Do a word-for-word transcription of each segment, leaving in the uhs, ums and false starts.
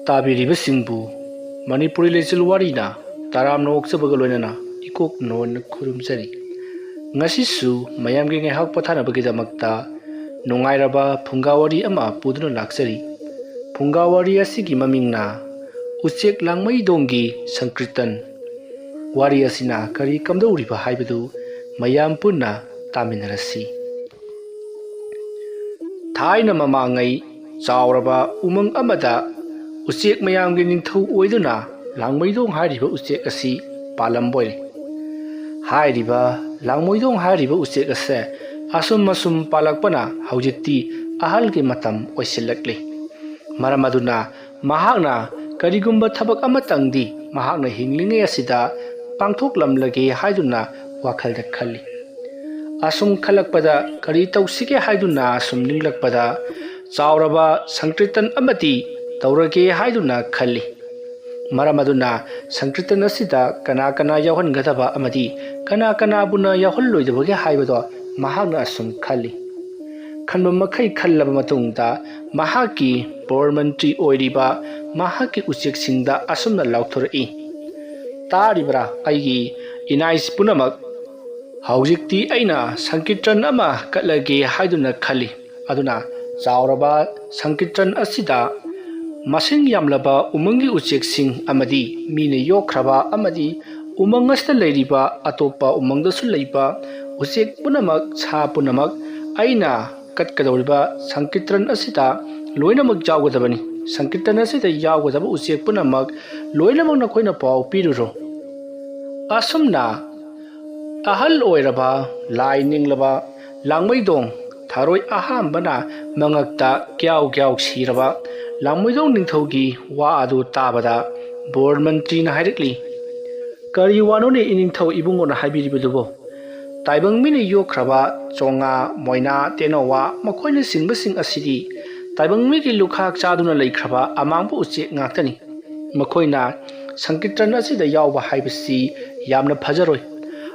ꯇꯥꯕꯤꯔꯤꯕꯁꯤꯡꯕꯨ ꯃꯅꯤꯄꯨꯔꯤ ꯂꯩꯆꯤꯜ ꯋꯥꯔꯤꯅ ꯇꯔꯥꯝꯅ ꯑꯣꯛꯆꯕꯒ ꯂꯣꯏꯅꯅ ꯏꯀꯣꯛ ꯅꯣꯟꯅ ꯈꯨꯔꯨꯝꯖꯔꯤ꯫ ꯉꯁꯤꯁꯨ ꯃꯌꯥꯝꯒꯤ ꯉꯥꯏꯍꯥꯛ ꯄꯣꯊꯥꯅꯕꯒꯤꯗꯃꯛꯇ ꯅꯨꯡꯉꯥꯏꯔꯕ ꯐꯨꯡꯒꯥ ꯋꯥꯔꯤ ꯑꯃ ꯄꯨꯗꯨꯅ ꯂꯥꯛꯆꯔꯤ꯫ ꯐꯨꯡꯒꯥ ꯋꯥꯔꯤ ꯑꯁꯤꯒꯤ ꯃꯃꯤꯡꯅ ꯎꯆꯦꯛ ꯂꯥꯡꯃꯩꯗꯣꯡꯒꯤ ꯁꯪꯀ꯭ꯔꯤꯇꯟ꯫ ꯋꯥꯔꯤ ꯑꯁꯤꯅ ꯀꯔꯤ ꯀꯝꯗꯧꯔꯤꯕ ꯍꯥꯏꯕꯗꯨ ꯃꯌꯥꯝ ꯄꯨꯟꯅ ꯇꯥꯃꯤꯟꯅꯔꯁꯤ꯫ ꯊꯥꯏꯅ ꯃꯃꯥꯡꯉꯩ ꯆꯥꯎꯔꯕ ꯎꯃꯪ ꯑꯃꯗ ꯎꯆꯦꯛ ꯃꯌꯥꯝꯒꯤ ꯅꯤꯡꯊꯧ ꯑꯣꯏꯗꯨꯅ ꯂꯥꯡꯃꯩꯗꯣꯡ ꯍꯥꯏꯔꯤꯕ ꯎꯆꯦꯛ ꯑꯁꯤ ꯄꯥꯜꯂꯝꯕ ꯑꯣꯏꯔꯦ꯫ ꯍꯥꯏꯔꯤꯕ ꯂꯥꯡꯃꯩꯗꯣꯡ ꯍꯥꯏꯔꯤꯕ ꯎꯆꯦꯛ ꯑꯁꯦ ꯑꯁꯨꯝ ꯑꯁꯨꯝ ꯄꯥꯜꯂꯛꯄꯅ ꯍꯧꯖꯤꯛꯇꯤ ꯑꯍꯜꯒꯤ ꯃꯇꯝ ꯑꯣꯏꯁꯤꯜꯂꯛꯂꯤ꯫ ꯃꯔꯝ ꯑꯗꯨꯅ ꯃꯍꯥꯛꯅ ꯀꯔꯤꯒꯨꯝꯕ ꯊꯕꯛ ꯑꯃꯇꯪꯗꯤ ꯃꯍꯥꯛꯅ ꯍꯤꯡꯂꯤꯉꯩ ꯑꯁꯤꯗ ꯄꯥꯡꯊꯣꯛꯂꯝꯂꯒꯦ ꯍꯥꯏꯗꯨꯅ ꯋꯥꯈꯜꯗ ꯈꯜꯂꯤ꯫ ꯑꯁꯨꯝ ꯈꯜꯂꯛꯄꯗ ꯀꯔꯤ ꯇꯧꯁꯤꯒꯦ ꯍꯥꯏꯗꯨꯅ ꯑꯁꯨꯝ ꯅꯤꯡꯂꯛꯄꯗ ꯆꯥꯎꯔꯕ ꯁꯪꯀ꯭ꯔꯤꯇꯟ ꯑꯃꯗꯤ ꯇꯧꯔꯒꯦ ꯍꯥꯏꯗꯨꯅ ꯈꯜꯂꯤ꯫ ꯃꯔꯝ ꯑꯗꯨꯅ ꯁꯪꯀ꯭ꯔꯤꯇꯟ ꯑꯁꯤꯗ ꯀꯅꯥ ꯀꯅꯥ ꯌꯥꯎꯍꯟꯒꯗꯕ ꯑꯃꯗꯤ ꯀꯅꯥ ꯀꯅꯥꯕꯨꯅ ꯌꯥꯎꯍꯜꯂꯣꯏꯗꯕꯒꯦ ꯍꯥꯏꯕꯗꯣ ꯃꯍꯥꯛꯅ ꯑꯁꯨꯝ ꯈꯜꯂꯤ꯫ ꯈꯟꯕ ꯃꯈꯩ ꯈꯜꯂꯕ ꯃꯇꯨꯡꯗ ꯃꯍꯥꯛꯀꯤ ꯕꯣꯔ ꯃꯟꯇ꯭ꯔꯤ ꯑꯣꯏꯔꯤꯕ ꯃꯍꯥꯛꯀꯤ ꯎꯆꯦꯛꯁꯤꯡꯗ ꯑꯁꯨꯝꯅ ꯂꯥꯎꯊꯣꯔꯛꯏ, "ꯇꯥꯔꯤꯕ꯭ꯔꯥ ꯑꯩꯒꯤ ꯏꯅꯥꯏꯁ ꯄꯨꯝꯅꯃꯛ? ꯍꯧꯖꯤꯛꯇꯤ ꯑꯩꯅ ꯁꯪꯀꯤꯇ꯭ꯔꯟ ꯑꯃ ꯀꯠꯂꯒꯦ ꯍꯥꯏꯗꯨꯅ ꯈꯜꯂꯤ꯫ ꯑꯗꯨꯅ ꯆꯥꯎꯔꯕ ꯁꯪꯀꯤꯇ꯭ꯔꯟ ꯑꯁꯤꯗ ꯃꯁꯤꯡ ꯌꯥꯝꯂꯕ ꯎꯃꯪꯒꯤ ꯎꯆꯦꯛꯁꯤꯡ ꯑꯃꯗꯤ ꯃꯤꯅ ꯌꯣꯛꯈ꯭ꯔꯕ ꯑꯃꯗꯤ ꯎꯃꯪ ꯑꯁꯤꯗ ꯂꯩꯔꯤꯕ ꯑꯇꯣꯞꯄ ꯎꯃꯪꯗꯁꯨ ꯂꯩꯕ ꯎꯆꯦꯛ ꯄꯨꯝꯅꯃꯛ, ꯁꯥ ꯄꯨꯝꯅꯃꯛ ꯑꯩꯅ ꯀꯠꯀꯗꯧꯔꯤꯕ ꯁꯪꯀꯤꯇ꯭ꯔꯟ ꯑꯁꯤꯗ ꯂꯣꯏꯅꯃꯛ ꯌꯥꯎꯒꯗꯕꯅꯤ꯫ ꯁꯪꯀꯤꯇ꯭ꯔꯟ ꯑꯁꯤꯗ ꯌꯥꯎꯒꯗꯕ ꯎꯆꯦꯛ ꯄꯨꯝꯅꯃꯛ ꯂꯣꯏꯅꯃꯛ ꯅꯈꯣꯏꯅ ꯄꯥꯎ ꯄꯤꯔꯨꯔꯣ꯫" ꯑꯁꯨꯝꯅ ꯑꯍꯜ ꯑꯣꯏꯔꯕ, ꯂꯥꯏ ꯅꯤꯡꯂꯕ ꯂꯥꯡꯃꯩꯗꯣꯡ ꯊꯔꯣꯏ ꯑꯍꯥꯝꯕꯅ ꯃꯉꯛꯇ ꯀ꯭ꯌꯥꯎ ꯀ꯭ꯌꯥꯎ ꯁꯤꯔꯕ ꯂꯥꯡꯃꯩꯗꯣꯡ ꯅꯤꯡꯊꯧꯒꯤ ꯋꯥ ꯑꯗꯨ ꯇꯥꯕꯗ ꯕꯣꯔ ꯃꯟꯇ꯭ꯔꯤꯅ ꯍꯥꯏꯔꯛꯂꯤ, "ꯀꯔꯤ ꯋꯥꯅꯣꯅꯦ ꯏꯅꯤꯡꯊꯧ ꯏꯕꯨꯡꯉꯣꯅ ꯍꯥꯏꯕꯤꯔꯤꯕꯗꯨꯕꯣ? ꯇꯥꯏꯕꯪ ꯃꯤꯅ ꯌꯣꯛꯈ꯭ꯔꯕ ꯆꯣꯉꯥ, ꯃꯣꯏꯅꯥ, ꯇꯦꯅꯋꯥ ꯃꯈꯣꯏꯅꯆꯤꯡꯕꯁꯤꯡ ꯑꯁꯤꯗꯤ ꯇꯥꯏꯕꯪ ꯃꯤꯒꯤ ꯂꯨꯈꯥꯛ ꯆꯥꯗꯨꯅ ꯂꯩꯈ꯭ꯔꯕ ꯑꯃꯥꯡꯕ ꯎꯆꯦꯛ ꯉꯥꯛꯇꯅꯤ꯫ ꯃꯈꯣꯏꯅ ꯁꯪꯀꯤꯇ꯭ꯔꯟ ꯑꯁꯤꯗ ꯌꯥꯎꯕ ꯍꯥꯏꯕꯁꯤ ꯌꯥꯝꯅ ꯐꯖꯔꯣꯏ꯫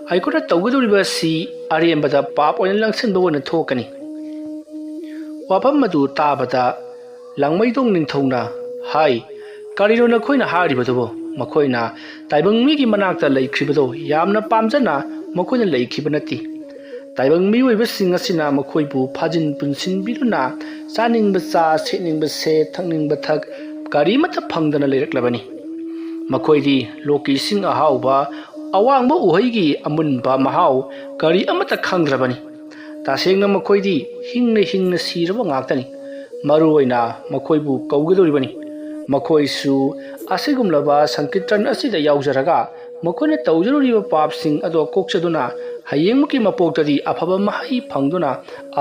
ꯑꯩꯈꯣꯏꯅ ꯇꯧꯒꯗꯧꯔꯤꯕ ꯑꯁꯤ ꯑꯔꯦꯝꯕꯗ ꯄꯥꯞ ꯑꯣꯏꯅ ꯂꯪꯁꯤꯟꯕ ꯑꯣꯏꯅ ꯊꯣꯛꯀꯅꯤ꯫" ꯋꯥꯐꯝ ꯑꯗꯨ ꯇꯥꯕꯗ ꯂꯥꯡꯃꯩꯗꯣꯡ ꯅꯤꯡꯊꯧꯅ ꯍꯥꯏ, "ꯀꯔꯤꯅꯣ ꯅꯈꯣꯏꯅ ꯍꯥꯏꯔꯤꯕꯗꯨꯕꯨ?" ꯃꯈꯣꯏꯅ ꯇꯥꯏꯕꯪ ꯃꯤꯒꯤ ꯃꯅꯥꯛꯇ ꯂꯩꯈ꯭ꯔꯤꯕꯗꯣ ꯌꯥꯝꯅ ꯄꯥꯝꯖꯅ ꯃꯈꯣꯏꯅ ꯂꯩꯈꯤꯕ ꯅꯠꯇꯦ꯫ ꯇꯥꯏꯕꯪ ꯃꯤꯑꯣꯏꯕꯁꯤꯡ ꯑꯁꯤꯅ ꯃꯈꯣꯏꯕꯨ ꯐꯥꯖꯤꯟ ꯄꯨꯟꯁꯤꯟꯕꯤꯗꯨꯅ ꯆꯥꯅꯤꯡꯕ ꯆꯥ, ꯁꯦꯠꯅꯤꯡꯕ ꯁꯦꯠ, ꯊꯛꯅꯤꯡꯕ ꯊꯛ, ꯀꯔꯤꯃꯠꯇ ꯐꯪꯗꯅ ꯂꯩꯔꯛꯂꯕꯅꯤ꯫ ꯃꯈꯣꯏꯗꯤ ꯂꯣꯛꯀꯤ ꯏꯁꯤꯡ ꯑꯍꯥꯎꯕ, ꯑꯋꯥꯡꯕ ꯎꯍꯩꯒꯤ ꯑꯃꯨꯟꯕ ꯃꯍꯥꯎ ꯀꯔꯤ ꯑꯃꯠꯇ ꯈꯪꯗ꯭ꯔꯕꯅꯤ꯫ ꯇꯁꯦꯡꯅ ꯃꯈꯣꯏꯗꯤ ꯍꯤꯡꯅ ꯍꯤꯡꯅ ꯁꯤꯔꯕ ꯉꯥꯛꯇꯅꯤ꯫ ꯃꯔꯨ ꯑꯣꯏꯅ ꯃꯈꯣꯏꯕꯨ ꯀꯧꯒꯗꯧꯔꯤꯕꯅꯤ꯫ ꯃꯈꯣꯏꯁꯨ ꯑꯁꯤꯒꯨꯝꯂꯕ ꯁꯪꯀꯤꯔꯇꯟ ꯑꯁꯤꯗ ꯌꯥꯎꯖꯔꯒ ꯃꯈꯣꯏꯅ ꯇꯧꯖꯔꯨꯔꯤꯕ ꯄꯥꯞꯁꯤꯡ ꯑꯗꯣ ꯀꯣꯛꯆꯗꯨꯅ ꯍꯌꯦꯡꯃꯛꯀꯤ ꯃꯄꯣꯛꯇꯗꯤ ꯑꯐꯕ ꯃꯍꯩ ꯐꯪꯗꯨꯅ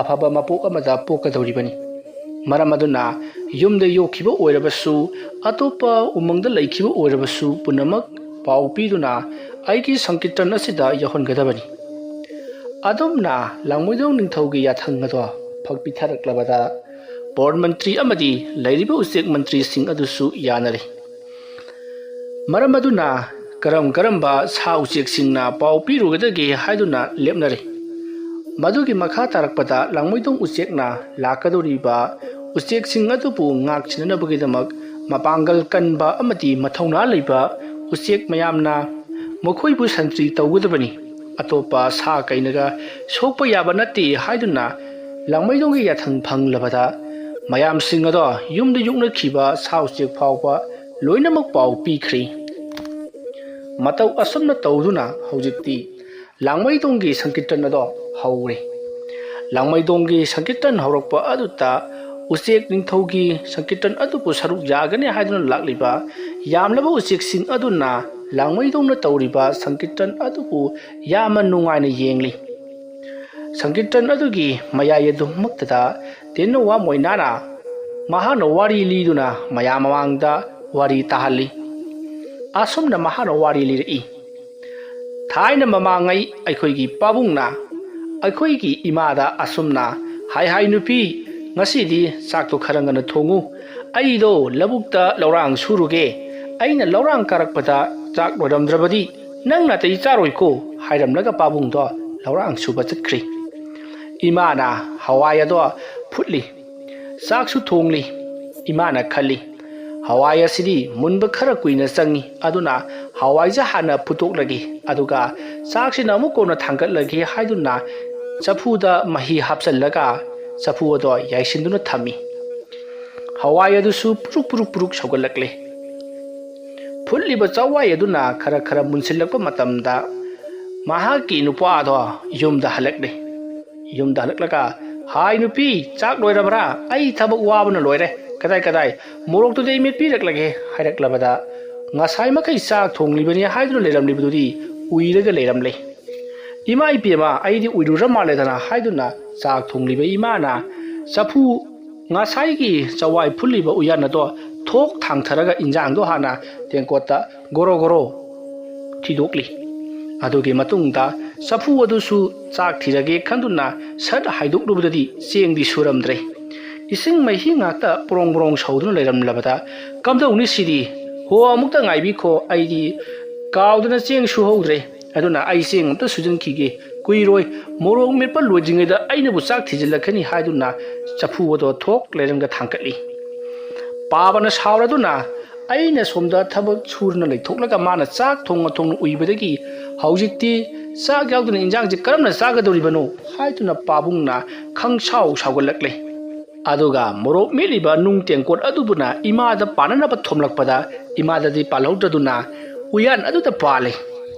ꯑꯐꯕ ꯃꯄꯣꯛ ꯑꯃꯗ ꯄꯣꯛꯀꯗꯧꯔꯤꯕꯅꯤ꯫ ꯃꯔꯝ ꯑꯗꯨꯅ ꯌꯨꯝꯗ ꯌꯣꯛꯈꯤꯕ ꯑꯣꯏꯔꯕꯁꯨ, ꯑꯇꯣꯞꯄ ꯎꯃꯪꯗ ꯂꯩꯈꯤꯕ ꯑꯣꯏꯔꯕꯁꯨ, ꯄꯨꯝꯅꯃꯛ ꯄꯥꯎ ꯄꯤꯗꯨꯅ ꯑꯩꯒꯤ ꯁꯪꯀꯤꯔꯇꯟ ꯑꯁꯤꯗ ꯌꯥꯎꯍꯟꯒꯗꯕꯅꯤ꯫ ꯑꯗꯨꯝꯅ ꯂꯥꯡꯃꯩꯗꯣꯡ ꯅꯤꯡꯊꯧꯒꯤ ꯌꯥꯊꯪ ꯑꯗꯣ ꯐꯛ ꯄꯤꯊꯔꯛꯂꯕꯗ ꯕꯣꯔ ꯃꯟꯇ꯭ꯔꯤ ꯑꯃꯗꯤ ꯂꯩꯔꯤꯕ ꯎꯆꯦꯛ ꯃꯟꯇ꯭ꯔꯤꯁꯤꯡ ꯑꯗꯨꯁꯨ ꯌꯥꯅꯔꯦ꯫ ꯃꯔꯝ ꯑꯗꯨꯅ ꯀꯔꯝ ꯀꯔꯝꯕ ꯁꯥ ꯎꯆꯦꯛꯁꯤꯡꯅ ꯄꯥꯎ ꯄꯤꯔꯨꯒꯗꯒꯦ ꯍꯥꯏꯗꯨꯅ ꯂꯦꯞꯅꯔꯦ꯫ ꯃꯗꯨꯒꯤ ꯃꯈꯥ ꯇꯥꯔꯛꯄꯗ ꯂꯥꯡꯃꯩꯗꯣꯡ ꯎꯆꯦꯛꯅ ꯂꯥꯛꯀꯗꯧꯔꯤꯕ ꯎꯆꯦꯛꯁꯤꯡ ꯑꯗꯨꯕꯨ ꯉꯥꯛ ꯁꯦꯟꯅꯅꯕꯒꯤꯗꯃꯛ ꯃꯄꯥꯡꯒꯜ ꯀꯟꯕ ꯑꯃꯗꯤ ꯃꯊꯧꯅꯥ ꯂꯩꯕ ꯎꯆꯦꯛ ꯃꯌꯥꯝꯅ ꯃꯈꯣꯏꯕꯨ ꯁꯟꯇ꯭ꯔꯤ ꯇꯧꯒꯗꯕꯅꯤ꯫ ꯑꯇꯣꯞꯄ ꯁꯥ ꯀꯩꯅꯒ ꯁꯣꯛꯄ ꯌꯥꯕ ꯅꯠꯇꯦ ꯍꯥꯏꯗꯨꯅ ꯂꯥꯡꯃꯩꯗꯣꯡꯒꯤ ꯌꯥꯊꯪ ꯐꯪꯂꯕꯗ ꯃꯌꯥꯝꯁꯤꯡ ꯑꯗꯣ ꯌꯨꯝꯗ ꯌꯣꯛꯅꯈꯤꯕ ꯁꯥ ꯎꯆꯦꯛ ꯐꯥꯎꯕ ꯂꯣꯏꯅꯃꯛ ꯄꯥꯎ ꯄꯤꯈ꯭ꯔꯦ꯫ ꯃꯇꯧ ꯑꯁꯨꯝꯅ ꯇꯧꯗꯨꯅ ꯍꯧꯖꯤꯛꯇꯤ ꯂꯥꯡꯃꯩꯗꯣꯡꯒꯤ ꯁꯪꯀꯤꯔꯇꯟ ꯑꯗꯣ ꯍꯧꯔꯦ꯫ ꯂꯥꯡꯃꯩꯗꯣꯡꯒꯤ ꯁꯪꯀꯤꯔꯇꯟ ꯍꯧꯔꯛꯄ ꯑꯗꯨꯗ ꯎꯆꯦꯛ ꯅꯤꯡꯊꯧꯒꯤ ꯁꯪꯀꯤꯔꯇꯟ ꯑꯗꯨꯕꯨ ꯁꯔꯨꯛ ꯌꯥꯒꯅꯤ ꯍꯥꯏꯗꯨꯅ ꯂꯥꯛꯂꯤꯕ ꯌꯥꯝꯂꯕ ꯎꯆꯦꯛꯁꯤꯡ ꯑꯗꯨꯅ ꯂꯥꯡꯃꯩꯗꯣꯡꯅ ꯇꯧꯔꯤꯕ ꯁꯪꯀꯤꯔꯇꯟ ꯑꯗꯨꯕꯨ ꯌꯥꯝꯅ ꯅꯨꯡꯉꯥꯏꯅ ꯌꯦꯡꯂꯤ꯫ ꯁꯪꯀꯤꯔꯇꯟ ꯑꯗꯨꯒꯤ ꯃꯌꯥꯏ ꯑꯗꯨꯃꯛꯇꯗ ꯇꯦꯅꯋꯥ ꯃꯣꯏꯅꯥꯅ ꯃꯍꯥꯛꯅ ꯋꯥꯔꯤ ꯂꯤꯗꯨꯅ ꯃꯌꯥꯝ ꯃꯃꯥꯡꯗ ꯋꯥꯔꯤ ꯇꯥꯍꯜꯂꯤ꯫ ꯑꯁꯨꯝꯅ ꯃꯍꯥꯛꯅ ꯋꯥꯔꯤ ꯂꯤꯔꯛꯏ꯫ ꯊꯥꯏꯅ ꯃꯃꯥꯡꯉꯩ ꯑꯩꯈꯣꯏꯒꯤ ꯄꯥꯕꯨꯡꯅ ꯑꯩꯈꯣꯏꯒꯤ ꯏꯃꯥꯗ ꯑꯁꯨꯝꯅ ꯍꯥꯏ ꯍꯥꯏ, "ꯅꯨꯄꯤ, ꯉꯁꯤꯗꯤ ꯆꯥꯛꯇꯣ ꯈꯔ ꯉꯟꯅ ꯊꯣꯡꯉꯨ꯫ ꯑꯩꯗꯣ ꯂꯧꯕꯨꯛꯇ ꯂꯧꯔꯥꯡ ꯁꯨꯔꯨꯒꯦ꯫ ꯑꯩꯅ ꯂꯧꯔꯥꯡ ꯀꯥꯔꯛꯄꯗ ꯆꯥꯛ ꯂꯣꯏꯔꯝꯗ꯭ꯔꯕꯗꯤ ꯅꯪ ꯅꯥꯇꯩ ꯆꯥꯔꯣꯏꯀꯣ" ꯍꯥꯏꯔꯝꯂꯒ ꯄꯥꯕꯨꯡꯗꯣ ꯂꯧꯔꯥꯡ ꯁꯨꯕ ꯆꯠꯈ꯭ꯔꯤ꯫ ꯏꯃꯥꯅ ꯍꯋꯥꯏ ꯑꯗꯣ ꯐꯨꯠꯂꯤ꯫ ꯆꯥꯛꯁꯨ ꯊꯣꯡꯂꯤ꯫ ꯏꯃꯥꯅ ꯈꯜꯂꯤ, ꯍꯋꯥꯏ ꯑꯁꯤꯗꯤ ꯃꯨꯟꯕ ꯈꯔ ꯀꯨꯏꯅ ꯆꯪꯏ, ꯑꯗꯨꯅ ꯍꯋꯥꯏꯁꯦ ꯍꯥꯟꯅ ꯐꯨꯠꯇꯣꯛꯂꯒꯦ, ꯑꯗꯨꯒ ꯆꯥꯛꯁꯤꯅ ꯑꯃꯨꯛ ꯀꯣꯟꯅ ꯊꯥꯡꯒꯠꯂꯒꯦ ꯍꯥꯏꯗꯨꯅ ꯆꯐꯨꯗ ꯃꯍꯤ ꯍꯥꯞꯆꯤꯜꯂꯒ ꯆꯐꯨ ꯑꯗꯣ ꯌꯥꯏꯁꯤꯟꯗꯨꯅ ꯊꯝꯃꯤ꯫ ꯍꯋꯥꯏ ꯑꯗꯨꯁꯨ ꯄꯨꯔꯨꯛ ꯄꯨꯔꯨꯛ ꯄꯨꯔꯨꯛ ꯁꯧꯒꯠꯂꯛꯂꯦ꯫ ꯐꯨꯠꯂꯤꯕ ꯆꯋꯥꯏ ꯑꯗꯨꯅ ꯈꯔ ꯈꯔ ꯃꯨꯟꯁꯤꯜꯂꯛꯄ ꯃꯇꯝꯗ ꯃꯍꯥꯛꯀꯤ ꯅꯨꯄꯥꯗꯣ ꯌꯨꯝꯗ ꯍꯜꯂꯛꯂꯦ꯫ ꯌꯨꯝꯗ ꯍꯜꯂꯛꯂꯒ, "ꯍꯥꯏ ꯅꯨꯄꯤ, ꯆꯥꯛ ꯂꯣꯏꯔꯕ꯭ꯔꯥ? ꯑꯩ ꯊꯕꯛ ꯋꯥꯕꯅ ꯂꯣꯏꯔꯦ꯫ ꯀꯗꯥꯏ ꯀꯗꯥꯏ? ꯃꯣꯔꯣꯛꯇꯨꯗꯤ ꯑꯩ ꯃꯦꯠꯄꯤꯔꯛꯂꯒꯦ" ꯍꯥꯏꯔꯛꯂꯕꯗ, ꯉꯁꯥꯏ ꯃꯈꯩ ꯆꯥꯛ ꯊꯣꯡꯂꯤꯕꯅꯤ ꯍꯥꯏꯗꯨꯅ ꯂꯩꯔꯝꯂꯤꯕꯗꯨꯗꯤ ꯎꯏꯔꯒ ꯂꯩꯔꯝꯂꯦ꯫ "ꯏꯃꯥ ꯏꯕꯦꯝꯃ, ꯑꯩꯗꯤ ꯎꯏꯔꯨꯔ ꯃꯥꯜꯂꯦꯗꯅ" ꯍꯥꯏꯗꯨꯅ ꯆꯥꯛ ꯊꯣꯡꯂꯤꯕ ꯏꯃꯥꯅ ꯆꯐꯨ, ꯉꯁꯥꯏꯒꯤ ꯆꯋꯥꯏ ꯐꯨꯜꯂꯤꯕ ꯎꯌꯥꯟ ꯑꯗꯣ ꯊꯣꯛ ꯊꯥꯡꯊꯔꯒ ꯏꯟꯖꯥꯡꯗꯣ ꯍꯥꯟꯅ ꯇꯦꯡꯀꯣꯠꯇ ꯒꯣꯔꯣ ꯒꯣꯔꯣ ꯊꯤꯗꯣꯛꯂꯤ꯫ ꯑꯗꯨꯒꯤ ꯃꯇꯨꯡꯗ ꯆꯐꯨ ꯑꯗꯨꯁꯨ ꯆꯥꯛ ꯊꯤꯔꯒꯦ ꯈꯟꯗꯨꯅ ꯁꯠ ꯍꯥꯏꯗꯣꯛꯂꯨꯕꯗꯗꯤ ꯆꯦꯡꯗꯤ ꯁꯨꯔꯝꯗ꯭ꯔꯦ꯫ ꯏꯁꯤꯡ ꯃꯍꯤ ꯉꯥꯛꯇ ꯄ꯭ꯔꯣꯡ ꯄ꯭ꯔꯣꯡ ꯁꯧꯗꯨꯅ ꯂꯩꯔꯝꯂꯕꯗ "ꯀꯝꯗꯧꯅꯤ ꯁꯤꯗꯤ? ꯍꯣ, ꯑꯃꯨꯛꯇ ꯉꯥꯏꯕꯤꯈꯣ, ꯑꯩꯗꯤ ꯀꯥꯎꯗꯅ ꯆꯦꯡ ꯁꯨꯍꯧꯗ꯭ꯔꯦ꯫ ꯑꯗꯨꯅ ꯑꯩ ꯆꯦꯡ ꯑꯝꯇ ꯁꯨꯖꯟꯈꯤꯒꯦ꯫ ꯀꯨꯏꯔꯣꯏ, ꯃꯣꯔꯣꯛ ꯃꯦꯠꯄ ꯂꯣꯏꯗ꯭ꯔꯤꯉꯩꯗ ꯑꯩꯅꯕꯨ ꯆꯥꯛ ꯊꯤꯖꯤꯜꯂꯛꯀꯅꯤ" ꯍꯥꯏꯗꯨꯅ ꯆꯐꯨ ꯑꯗꯣ ꯊꯣꯛ ꯂꯩꯔꯝꯒ ꯊꯥꯡꯀꯠꯂꯤ꯫ ꯄꯥꯕꯅ ꯁꯥꯎꯔꯗꯨꯅ, "ꯑꯩꯅ ꯁꯣꯝꯗ ꯊꯕꯛ ꯁꯨꯔꯅ ꯂꯩꯊꯣꯛꯂꯒ ꯃꯥꯅ ꯆꯥꯛ ꯊꯣꯡꯅ ꯊꯣꯡꯅ ꯎꯏꯕꯗꯒꯤ ꯍꯧꯖꯤꯛꯇꯤ ꯆꯥꯛ ꯌꯥꯎꯗꯅ ꯏꯟꯖꯥꯡꯁꯦ ꯀꯔꯝꯅ ꯆꯥꯒꯗꯧꯔꯤꯕꯅꯣ?" ꯍꯥꯏꯗꯨꯅ ꯄꯥꯕꯨꯡꯅ ꯈꯪꯁꯥꯎ ꯁꯥꯎꯒꯠꯂꯛꯂꯦ꯫ ꯑꯗꯨꯒ ꯃꯣꯔꯣꯛ ꯃꯦꯠꯂꯤꯕ ꯅꯨꯡ ꯇꯦꯡꯀꯣꯠ ꯑꯗꯨꯕꯨꯅ ꯏꯃꯥꯗ ꯄꯥꯟꯅꯅꯕ ꯊꯣꯝꯂꯛꯄꯗ, ꯏꯃꯥꯗꯗꯤ ꯄꯥꯜꯍꯧꯗ꯭ꯔꯗꯨꯅ ꯎꯌꯥꯟ ꯑꯗꯨꯗ ꯄꯥꯜꯂꯤ꯫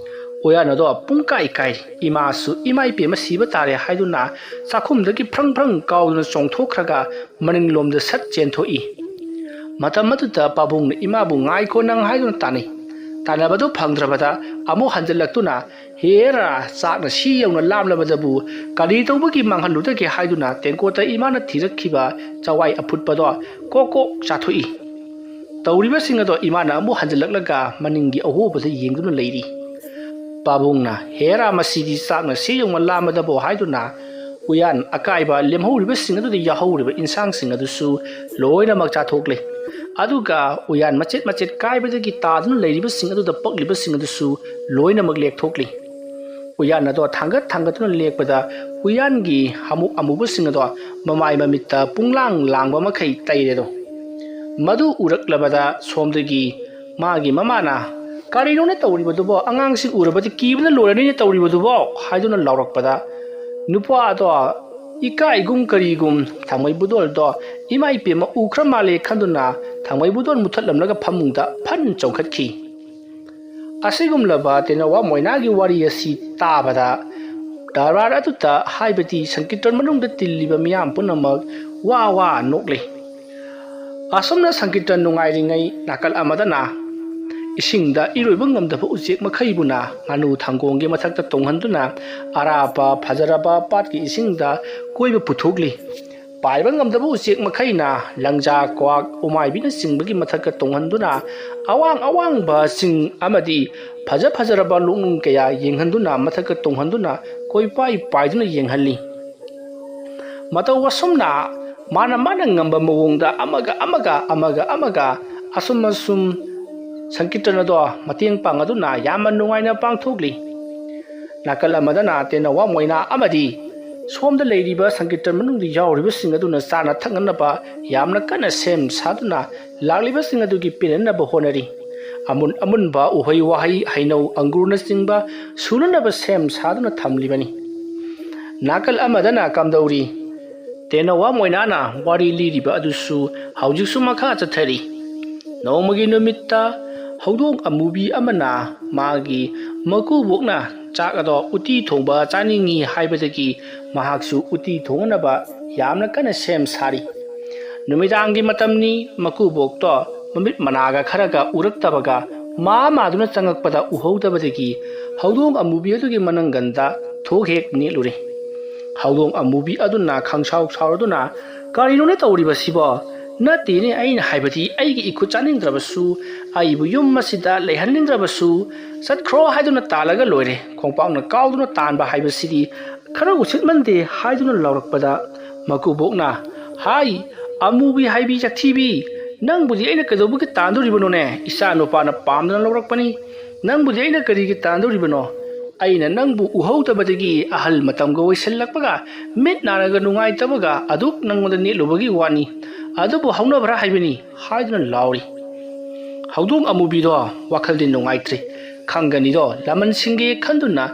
ꯎꯌꯥꯟ ꯑꯗꯣ ꯄꯨꯡꯀꯥꯏ ꯀꯥꯏꯔꯤ꯫ ꯏꯃꯥꯁꯨ "ꯏꯃꯥ ꯏꯄꯦꯝꯃ ꯁꯤꯕ ꯇꯥꯔꯦ" ꯍꯥꯏꯗꯨꯅ ꯆꯥꯛꯈꯨꯝꯗꯒꯤ ꯐ꯭ꯔꯪ ꯐ꯭ꯔꯪ ꯀꯥꯎꯗꯨꯅ ꯆꯣꯡꯊꯣꯛꯈ꯭ꯔꯒ ꯃꯅꯤꯡꯂꯣꯝꯗ ꯁꯠ ꯆꯦꯟꯊꯣꯛꯏ꯫ ꯃꯇꯝ ꯑꯗꯨꯗ ꯄꯥꯕꯨꯡꯅ ꯏꯃꯥꯕꯨ "ꯉꯥꯏꯈꯣ ꯅꯪ" ꯍꯥꯏꯗꯨꯅ ꯇꯥꯟꯅꯩ꯫ ꯇꯥꯟꯅꯕꯗꯨ ꯐꯪꯗ꯭ꯔꯕꯗ ꯑꯃꯨꯛ ꯍꯟꯖꯤꯜꯂꯛꯇꯨꯅ, "ꯍꯦꯔꯥ, ꯆꯥꯛꯅ ꯁꯤ ꯌꯧꯅ ꯂꯥꯝꯂꯕꯗꯕꯨ ꯀꯔꯤ ꯇꯧꯕꯒꯤ ꯃꯥꯡꯍꯜꯂꯨꯗꯒꯦ?" ꯍꯥꯏꯗꯨꯅ ꯇꯦꯡꯀꯣꯠꯇ ꯏꯃꯥꯅ ꯊꯤꯔꯛꯈꯤꯕ ꯆꯋꯥꯏ ꯑꯐꯨꯠꯄꯗꯣ ꯀꯣꯛ ꯀꯣꯛ ꯆꯥꯊꯣꯛꯏ꯫ ꯇꯧꯔꯤꯕꯁꯤꯡ ꯑꯗꯣ ꯏꯃꯥꯅ ꯑꯃꯨꯛ ꯍꯟꯖꯤꯜꯂꯛꯂꯒ ꯃꯅꯤꯡꯒꯤ ꯑꯍꯣꯕꯗ ꯌꯦꯡꯗꯨꯅ ꯂꯩꯔꯤ꯫ ꯄꯥꯕꯨꯡꯅ, "ꯍꯦꯔꯥ, ꯃꯁꯤꯗꯤ ꯆꯥꯛꯅ ꯁꯤ ꯌꯧꯅ ꯂꯥꯝꯃꯗꯕꯣ" ꯍꯥꯏꯗꯨꯅ ꯎꯌꯥꯟ ꯑꯀꯥꯏꯕ ꯂꯦꯝꯍꯧꯔꯤꯕꯁꯤꯡ ꯑꯗꯨꯗ ꯌꯥꯍꯧꯔꯤꯕ ꯏꯟꯁꯥꯡꯁꯤꯡ ꯑꯗꯨꯁꯨ ꯂꯣꯏꯅꯃꯛ ꯆꯥꯊꯣꯛꯂꯦ꯫ ꯑꯗꯨꯒ ꯎꯌꯥꯟ ꯃꯆꯦꯠ ꯃꯆꯦꯠ ꯀꯥꯏꯕꯗꯒꯤ ꯇꯥꯗꯨꯅ ꯂꯩꯔꯤꯕꯁꯤꯡ ꯑꯗꯨꯗ ꯄꯛꯂꯤꯕꯁꯤꯡ ꯑꯗꯨꯁꯨ ꯂꯣꯏꯅꯃꯛ ꯂꯦꯛꯊꯣꯛꯂꯤ꯫ ꯎꯌꯥꯟ ꯑꯗꯣ ꯊꯥꯡꯒꯠ ꯊꯥꯡꯒꯠꯇꯨꯅ ꯂꯦꯛꯄꯗ ꯎꯌꯥꯟꯒꯤ ꯍꯥꯃꯨꯛ ꯑꯃꯨꯕꯁꯤꯡ ꯑꯗꯣ ꯃꯃꯥꯏ ꯃꯃꯤꯠꯇ ꯄꯨꯡꯂꯥꯡ ꯂꯥꯡꯕ ꯃꯈꯩ ꯇꯩꯔꯦꯗꯣ꯫ ꯃꯗꯨ ꯎꯔꯛꯂꯕꯗ ꯁꯣꯝꯗꯒꯤ ꯃꯥꯒꯤ ꯃꯃꯥꯅ, "ꯀꯔꯤꯅꯣꯅꯦ ꯇꯧꯔꯤꯕꯗꯨꯕꯣ? ꯑꯉꯥꯡꯁꯤꯡ ꯎꯔꯕꯗꯤ ꯀꯤꯕꯅ ꯂꯣꯏꯔꯅꯤꯅꯦ ꯇꯧꯔꯤꯕꯗꯨꯕꯣ?" ꯍꯥꯏꯗꯨꯅ ꯂꯥꯎꯔꯛꯄꯗ, ꯅꯨꯄꯥ ꯑꯗꯣ ꯏꯀꯥꯏꯒꯨꯝ ꯀꯔꯤꯒꯨꯝ ꯊꯥꯡꯃꯩꯕꯨꯗꯣꯟꯗꯣ ꯏꯃꯥ ꯏꯄꯦꯝꯃ ꯎꯈ꯭ꯔ ꯃꯥꯜꯂꯦ ꯈꯟꯗꯨꯅ ꯊꯥꯡꯃꯩꯕꯨꯗꯣꯟ ꯃꯨꯊꯠꯂꯝꯂꯒ ꯐꯃꯨꯡꯗ ꯐꯟ ꯆꯣꯡꯈꯠꯈꯤ꯫ ꯑꯁꯤꯒꯨꯝꯂꯕ ꯇꯦꯅꯋꯥ ꯃꯣꯏꯅꯥꯒꯤ ꯋꯥꯔꯤ ꯑꯁꯤ ꯇꯥꯕꯗ ꯗꯔꯕꯥꯔ ꯑꯗꯨꯗ, ꯍꯥꯏꯕꯗꯤ ꯁꯪꯀꯤꯔꯇꯟ ꯃꯅꯨꯡꯗ ꯇꯤꯜꯂꯤꯕ ꯃꯤꯌꯥꯝ ꯄꯨꯝꯅꯃꯛ ꯋꯥ ꯋꯥ ꯅꯣꯛꯂꯤ꯫ ꯑꯁꯨꯝꯅ ꯁꯪꯀꯤꯔꯇꯟ ꯅꯨꯡꯉꯥꯏꯔꯤꯉꯩ, ꯅꯥꯀꯜ ꯑꯃꯗꯅ ꯏꯁꯤꯡꯗ ꯏꯔꯣꯏꯕ ꯉꯝꯗꯕ ꯎꯆꯦꯛ ꯃꯈꯩꯕꯨꯅ ꯉꯥꯅꯨ ꯊꯪꯒꯣꯡꯒꯤ ꯃꯊꯛꯇ ꯇꯣꯡꯍꯟꯗꯨꯅ ꯑꯔꯥꯞꯄ ꯐꯖꯔꯕ ꯄꯥꯠꯀꯤ ꯏꯁꯤꯡꯗ ꯀꯣꯏꯕ ꯄꯨꯊꯣꯛꯂꯤ꯫ ꯄꯥꯏꯕ ꯉꯝꯗꯕ ꯎꯆꯦꯛ ꯃꯈꯩꯅ ꯂꯪꯖꯥ, ꯀ꯭ꯋꯥꯛ, ꯎꯃꯥꯏꯕꯤꯅꯆꯤꯡꯕꯒꯤ ꯃꯊꯛꯇ ꯇꯣꯡꯍꯟꯗꯨꯅ ꯑꯋꯥꯡ ꯑꯋꯥꯡꯕ ꯆꯤꯡ ꯑꯃꯗꯤ ꯐꯖ ꯐꯖꯔꯕ ꯂꯣꯛꯅꯨꯡ ꯀꯌꯥ ꯌꯦꯡꯍꯟꯗꯨꯅ, ꯃꯊꯛꯇ ꯇꯣꯡꯍꯟꯗꯨꯅ ꯀꯣꯏꯄꯥꯏ ꯄꯥꯏꯗꯨꯅ ꯌꯦꯡꯍꯜꯂꯤ꯫ ꯃꯇꯧ ꯑꯁꯨꯝꯅ ꯃꯥꯅ ꯃꯥꯅ ꯉꯝꯕ ꯃꯑꯣꯡꯗ ꯑꯃꯒ ꯑꯃꯒ, ꯑꯃꯒ ꯑꯃꯒ ꯑꯁꯨꯝ ꯑꯁꯨꯝ ꯁꯪꯀꯤꯔꯇꯟ ꯑꯗꯣ ꯃꯇꯦꯡ ꯄꯥꯡꯉꯗꯨꯅ ꯌꯥꯝꯅ ꯅꯨꯡꯉꯥꯏꯅ ꯄꯥꯡꯊꯣꯛꯂꯤ꯫ ꯅꯥꯀꯜ ꯑꯃꯗꯅ ꯇꯦꯅꯋꯥ ꯃꯣꯏꯅꯥ ꯑꯃꯗꯤ ꯁꯣꯝꯗ ꯂꯩꯔꯤꯕ ꯁꯪꯀꯤꯔꯇꯟ ꯃꯅꯨꯡꯗ ꯌꯥꯎꯔꯤꯕꯁꯤꯡ ꯑꯗꯨꯅ ꯆꯥꯅ ꯊꯛꯅꯅꯕ ꯌꯥꯝꯅ ꯀꯟꯅ ꯁꯦꯝ ꯁꯥꯗꯨꯅ ꯂꯥꯛꯂꯤꯕꯁꯤꯡ ꯑꯗꯨꯒꯤ ꯄꯦꯟꯅꯅꯕ ꯍꯣꯠꯅꯔꯤ꯫ ꯑꯃꯨꯟ ꯑꯃꯨꯟꯕ ꯎꯍꯩ ꯋꯥꯍꯩ, ꯍꯩꯅꯧ, ꯑꯪꯒꯨꯔꯅꯆꯤꯡꯕ ꯁꯨꯅꯅꯕ ꯁꯦꯝ ꯁꯥꯗꯨꯅ ꯊꯝꯂꯤꯕꯅꯤ꯫ ꯅꯥꯀꯜ ꯑꯃꯗꯅ ꯀꯝꯗꯧꯔꯤ? ꯇꯦꯅꯋꯥ ꯃꯣꯏꯅꯥꯅ ꯋꯥꯔꯤ ꯂꯤꯔꯤꯕ ꯑꯗꯨꯁꯨ ꯍꯧꯖꯤꯛꯁꯨ ꯃꯈꯥ ꯆꯠꯊꯔꯤ꯫ ꯅꯣꯡꯃꯒꯤ ꯅꯨꯃꯤꯠꯇ ꯍꯧꯗꯣꯡ ꯑꯃꯨꯕꯤ ꯑꯃꯅ ꯃꯥꯒꯤ ꯃꯀꯨꯕꯣꯛꯅ ꯆꯥꯛ ꯑꯗꯣ ꯎꯇꯤ ꯊꯣꯡꯕ ꯆꯥꯅꯤꯡꯉꯤ ꯍꯥꯏꯕꯗꯒꯤ ꯃꯍꯥꯛꯁꯨ ꯎꯇꯤ ꯊꯣꯡꯅꯕ ꯌꯥꯝꯅ ꯀꯟꯅ ꯁꯦꯝ ꯁꯥꯔꯤ꯫ ꯅꯨꯃꯤꯗꯥꯡꯒꯤ ꯃꯇꯝꯅꯤ꯫ ꯃꯀꯨꯕꯣꯛꯇꯣ ꯃꯃꯤꯠ ꯃꯅꯥꯒ ꯈꯔꯒ ꯎꯔꯛꯇꯕꯒ ꯃꯥ ꯃꯥꯗꯨꯅ ꯆꯪꯉꯛꯄꯗ ꯎꯍꯧꯗꯕꯗꯒꯤ ꯍꯧꯗꯣꯡ ꯑꯃꯨꯕꯤ ꯑꯗꯨꯒꯤ ꯃꯅꯪꯒꯟꯗ ꯊꯣꯛ ꯍꯦꯛ ꯅꯦꯠꯂꯨꯔꯦ꯫ ꯍꯧꯗꯣꯡ ꯑꯃꯨꯕꯤ ꯑꯗꯨꯅ ꯈꯪꯁꯥꯎ ꯁꯥꯎꯔꯗꯨꯅ, "ꯀꯔꯤꯅꯣꯅꯦ ꯇꯧꯔꯤꯕꯁꯤꯕꯣ? ꯅꯠꯇꯦꯅꯦ, ꯑꯩꯅ ꯍꯥꯏꯕꯗꯤ ꯑꯩꯒꯤ ꯏꯈꯨꯠ ꯆꯥꯅꯤꯡꯗ꯭ꯔꯕꯁꯨ, ꯑꯩꯕꯨ ꯌꯨꯝ ꯑꯁꯤꯗ ꯂꯩꯍꯟꯅꯤꯡꯗ꯭ꯔꯕꯁꯨ ꯆꯠꯈ꯭ꯔꯣ ꯍꯥꯏꯗꯨꯅ ꯇꯥꯜꯂꯒ ꯂꯣꯏꯔꯦ꯫ ꯈꯣꯡꯄꯥꯛꯅ ꯀꯥꯎꯗꯨꯅ ꯇꯥꯟꯕ ꯍꯥꯏꯕꯁꯤꯗꯤ ꯈꯔ ꯎꯁꯤꯠꯃꯟꯗꯦ" ꯍꯥꯏꯗꯨꯅ ꯂꯥꯎꯔꯛꯄꯗ, ꯃꯀꯨꯕꯣꯛꯅ, "ꯍꯥꯏ, ꯑꯃꯨꯕꯤ ꯍꯥꯏꯕꯤ ꯆꯊꯤꯕꯤ, ꯅꯪꯕꯨꯗꯤ ꯑꯩꯅ ꯀꯩꯗꯧꯕꯒꯤ ꯇꯥꯟꯗꯣꯔꯤꯕꯅꯣꯅꯦ? ꯏꯆꯥ ꯅꯨꯄꯥꯅ ꯄꯥꯝꯗꯅ ꯂꯧꯔꯛꯄꯅꯤ꯫ ꯅꯪꯕꯨꯗꯤ ꯑꯩꯅ ꯀꯔꯤꯒꯤ ꯇꯥꯟꯗꯣꯔꯤꯕꯅꯣ? ꯑꯩꯅ ꯅꯪꯕꯨ ꯎꯍꯧꯗꯕꯗꯒꯤ ꯑꯍꯜ ꯃꯇꯝꯒ ꯑꯣꯏꯁꯤꯜꯂꯛꯄꯒ, ꯃꯤꯠ ꯅꯥꯅꯒ ꯅꯨꯡꯉꯥꯏꯇꯕꯒ ꯑꯗꯨꯛ ꯅꯪꯉꯣꯟꯗ ꯅꯦꯠꯂꯨꯕꯒꯤ ꯋꯥꯅꯤ꯫ ꯑꯗꯨꯕꯨ ꯍꯧꯅꯕ꯭ꯔꯥ ꯍꯥꯏꯕꯅꯤ ꯍꯥꯏꯗꯨꯅ ꯂꯥꯎꯔꯤ꯫ ꯍꯧꯗꯣꯡ ꯑꯃꯨꯕꯤꯗꯣ ꯋꯥꯈꯜꯗꯤ ꯅꯨꯡꯉꯥꯏꯇ꯭ꯔꯤ꯫ ꯈꯪꯒꯅꯤꯗꯣ ꯂꯃꯟꯁꯤꯡꯒꯤ ꯈꯟꯗꯨꯅ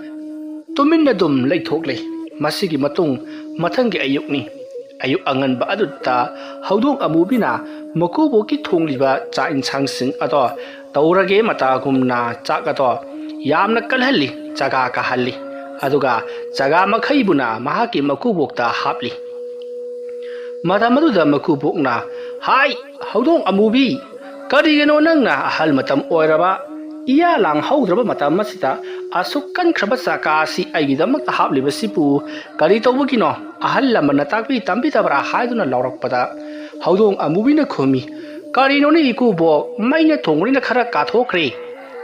ꯇꯨꯃꯤꯟꯅ ꯑꯗꯨꯝ ꯂꯩꯊꯣꯛꯂꯦ꯫ ꯃꯁꯤꯒꯤ ꯃꯇꯨꯡ ꯃꯊꯪꯒꯤ ꯑꯌꯨꯛꯅꯤ꯫ ꯑꯌꯨꯛ ꯑꯉꯟꯕ ꯑꯗꯨꯗ ꯍꯧꯗꯣꯡ ꯑꯃꯨꯕꯤꯅ ꯃꯀꯨꯕꯣꯛꯀꯤ ꯊꯣꯡꯂꯤꯕ ꯆꯥꯛ ꯏꯟꯁꯥꯡꯁꯤꯡ ꯑꯗꯣ ꯇꯧꯔꯒꯦ ꯃꯇꯥꯒꯨꯝꯅ ꯆꯥꯛ ꯑꯗꯣ ꯌꯥꯝꯅ ꯀꯜꯍꯜꯂꯤ, ꯆꯒꯥ ꯀꯥꯍꯜꯂꯤ꯫ ꯑꯗꯨꯒ ꯆꯒꯥ ꯃꯈꯩꯕꯨꯅ ꯃꯍꯥꯛꯀꯤ ꯃꯀꯨꯕꯣꯛꯇ ꯍꯥꯞꯂꯤ꯫ ꯃꯇꯝ ꯑꯗꯨꯗ ꯃꯀꯨꯕꯣꯛꯅ, "ꯍꯥꯏ, ꯍꯧꯗꯣꯡ ꯑꯃꯨꯕꯤ, ꯀꯔꯤꯒꯤꯅꯣ ꯅꯪꯅ ꯑꯍꯜ ꯃꯇꯝ ꯑꯣꯏꯔꯕ, ꯏꯌꯥ ꯂꯥꯡꯍꯧꯗ꯭ꯔꯕ ꯃꯇꯝ ꯑꯁꯤꯗ ꯑꯁꯨꯛ ꯀꯟꯈ꯭ꯔꯕ ꯆꯒꯥ ꯑꯁꯤ ꯑꯩꯒꯤꯗꯃꯛꯇ ꯍꯥꯞꯂꯤꯕꯁꯤꯕꯨ ꯀꯔꯤ ꯇꯧꯕꯒꯤꯅꯣ? ꯑꯍꯜ ꯂꯃꯟꯅ ꯇꯥꯛꯄꯤ ꯇꯝꯕꯤꯗꯕ꯭ꯔꯥ?" ꯍꯥꯏꯗꯨꯅ ꯂꯥꯎꯔꯛꯄꯗ ꯍꯧꯗꯣꯡ ꯑꯃꯨꯕꯤꯅ ꯈꯨꯝꯃꯤ, "ꯀꯔꯤꯅꯣꯅꯦ ꯏꯀꯨꯕꯣꯛ, ꯃꯩꯅ ꯊꯣꯡꯕꯅꯤꯅ ꯈꯔ ꯀꯥꯊꯣꯛꯈ꯭ꯔꯦ"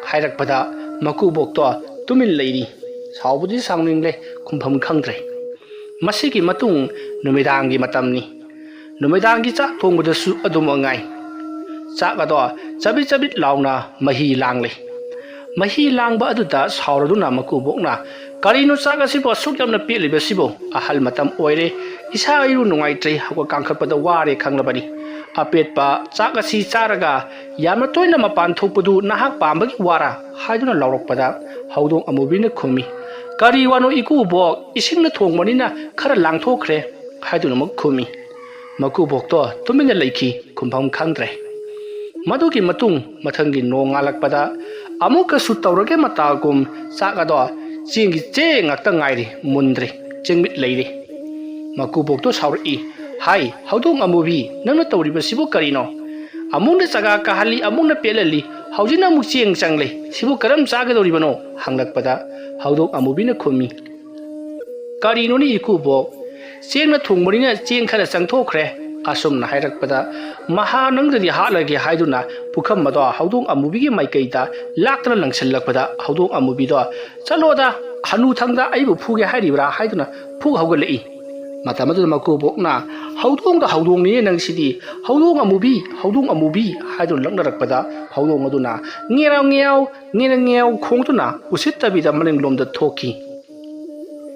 ꯍꯥꯏꯔꯛꯄꯗ ꯃꯀꯨꯕꯣꯛꯇꯣ ꯇꯨꯃꯤꯟ ꯂꯩꯔꯤ꯫ ꯁꯥꯎꯕꯗꯤ ꯁꯥꯎꯅꯤꯡꯂꯦ, ꯈꯨꯝꯐꯝ ꯈꯪꯗ꯭ꯔꯦ꯫ ꯃꯁꯤꯒꯤ ꯃꯇꯨꯡ ꯅꯨꯃꯤꯗꯥꯡꯒꯤ ꯃꯇꯝꯅꯤ꯫ ꯅꯨꯃꯤꯗꯥꯡꯒꯤ ꯆꯥꯛ ꯊꯣꯡꯕꯗꯁꯨ ꯑꯗꯨꯝ ꯉꯥꯏ꯫ ꯆꯥꯛ ꯑꯗꯣ ꯆꯕꯤꯠ ꯆꯕꯤꯠ ꯂꯥꯎꯅ ꯃꯍꯤ ꯂꯥꯡꯂꯤ꯫ ꯃꯍꯤ ꯂꯥꯡꯕ ꯑꯗꯨꯗ ꯁꯥꯎꯔꯗꯨꯅ ꯃꯀꯨꯕꯣꯛꯅ, "ꯀꯔꯤꯅꯣ ꯆꯥꯛ ꯑꯁꯤꯕꯨ ꯑꯁꯨꯛ ꯌꯥꯝꯅ ꯄꯦꯠꯂꯤꯕꯁꯤꯕꯨ? ꯑꯍꯜ ꯃꯇꯝ ꯑꯣꯏꯔꯦ, ꯏꯁꯥ ꯏꯔꯨ ꯅꯨꯡꯉꯥꯏꯇ꯭ꯔꯦ, ꯍꯧꯒꯠ ꯀꯥꯡꯈꯠꯄꯗ ꯋꯥꯔꯦ ꯈꯪꯂꯕꯅꯤ꯫ ꯑꯄꯦꯠꯄ ꯆꯥꯛ ꯑꯁꯤ ꯆꯥꯔꯒ ꯌꯥꯝꯅ ꯇꯣꯏꯅ ꯃꯄꯥꯟ ꯊꯣꯛꯄꯗꯨ ꯅꯍꯥꯛ ꯄꯥꯝꯕꯒꯤ ꯋꯥꯔꯥ?" ꯍꯥꯏꯗꯨꯅ ꯂꯥꯎꯔꯛꯄꯗ ꯍꯧꯗꯣꯡ ꯑꯃꯨꯕꯤꯅ ꯈꯨꯝꯃꯤ, "ꯀꯔꯤ ꯋꯥꯅꯣ ꯏꯀꯨꯕꯣꯛ, ꯏꯁꯤꯡꯅ ꯊꯣꯡꯕꯅꯤꯅ ꯈꯔ ꯂꯥꯡꯊꯣꯛꯈ꯭ꯔꯦ" ꯍꯥꯏꯗꯨꯅ ꯑꯃꯨꯛ ꯈꯨꯝꯃꯤ꯫ ꯃꯀꯨꯕꯣꯛꯇꯣ ꯇꯨꯃꯤꯟꯅ ꯂꯩꯈꯤ, ꯈꯨꯝꯐꯝ ꯈꯪꯗ꯭ꯔꯦ꯫ ꯃꯗꯨꯒꯤ ꯃꯇꯨꯡ ꯃꯊꯪꯒꯤ ꯅꯣꯡ ꯉꯥꯜꯂꯛꯄꯗ ꯑꯃꯨꯛꯀꯁꯨ ꯇꯧꯔꯒꯦ ꯃꯇꯥꯒꯨꯝ ꯆꯥꯛ ꯑꯗꯣ ꯆꯦꯡꯒꯤ ꯆꯦꯡ ꯉꯥꯛꯇ ꯉꯥꯏꯔꯤ, ꯃꯨꯟꯗ꯭ꯔꯤ, ꯆꯦꯡꯃꯤꯠ ꯂꯩꯔꯤ꯫ ꯃꯀꯨꯕꯣꯛꯇꯣ ꯁꯥꯎꯔꯛꯏ, "ꯍꯥꯏ, ꯍꯧꯗꯣꯡ ꯑꯃꯨꯕꯤ, ꯅꯪꯅ ꯇꯧꯔꯤꯕꯁꯤꯕꯨ ꯀꯔꯤꯅꯣ? ꯑꯃꯨꯛꯅ ꯆꯒꯥ ꯀꯥꯍꯜꯂꯤ, ꯑꯃꯨꯛꯅ ꯄꯦꯠꯍꯜꯂꯤ, ꯍꯧꯖꯤꯛꯅ ꯑꯃꯨꯛ ꯆꯦꯡ ꯆꯪꯂꯦ, ꯁꯤꯕꯨ ꯀꯔꯝ ꯆꯥꯒꯗꯧꯔꯤꯕꯅꯣ?" ꯍꯪꯂꯛꯄꯗ ꯍꯧꯗꯣꯡ ꯑꯃꯨꯕꯤꯅ ꯈꯨꯝꯃꯤ, "ꯀꯔꯤꯅꯣꯅꯦ ꯏꯀꯨꯕꯣꯛ? ꯆꯦꯡꯅ ꯊꯣꯡꯕꯅꯤꯅ ꯆꯦꯡ ꯈꯔ ꯆꯪꯊꯣꯛꯈ꯭ꯔꯦ"꯫ ꯑꯁꯨꯝꯅ ꯍꯥꯏꯔꯛꯄꯗ ꯃꯍꯥ ꯅꯪꯗꯗꯤ ꯍꯥꯠꯂꯒꯦ ꯍꯥꯏꯗꯨꯅ ꯄꯨꯈꯝ ꯑꯗꯣ ꯍꯧꯗꯣꯡ ꯑꯃꯨꯕꯤꯒꯤ ꯃꯥꯏꯀꯩꯗ ꯂꯥꯛꯇꯅ ꯂꯪꯁꯤꯜꯂꯛꯄꯗ ꯍꯧꯗꯣꯡ ꯑꯃꯨꯕꯤꯗꯣ, "ꯆꯠꯂꯣꯗ, ꯍꯅꯨꯊꯪꯗ ꯑꯩꯕꯨ ꯐꯨꯒꯦ ꯍꯥꯏꯔꯤꯕ꯭ꯔꯥ?" ꯍꯥꯏꯗꯨꯅ ꯐꯨ ꯍꯧꯒꯠꯂꯛꯏ꯫ ꯃꯇꯝ ꯑꯗꯨꯗ ꯃꯀꯨꯕꯣꯛꯅ, "ꯍꯧꯗꯣꯡꯗ ꯍꯧꯗꯣꯡꯅꯤꯅꯦ ꯅꯪꯁꯤꯗꯤ, ꯍꯧꯗꯣꯡ ꯑꯃꯨꯕꯤ, ꯍꯧꯗꯣꯡ ꯑꯃꯨꯕꯤ" ꯍꯥꯏꯗꯨꯅ ꯂꯛꯅꯔꯛꯄꯗ ꯍꯧꯗꯣꯡ ꯑꯗꯨꯅ ꯉꯦꯔꯥꯎ ꯉꯦꯌꯥꯎ, ꯉꯦꯔ ꯉꯦꯌꯥꯎ ꯈꯣꯡꯗꯨꯅ ꯎꯁꯤꯠꯇꯕꯤꯗ ꯃꯅꯤꯡꯂꯣꯝꯗ ꯊꯣꯛꯈꯤ꯫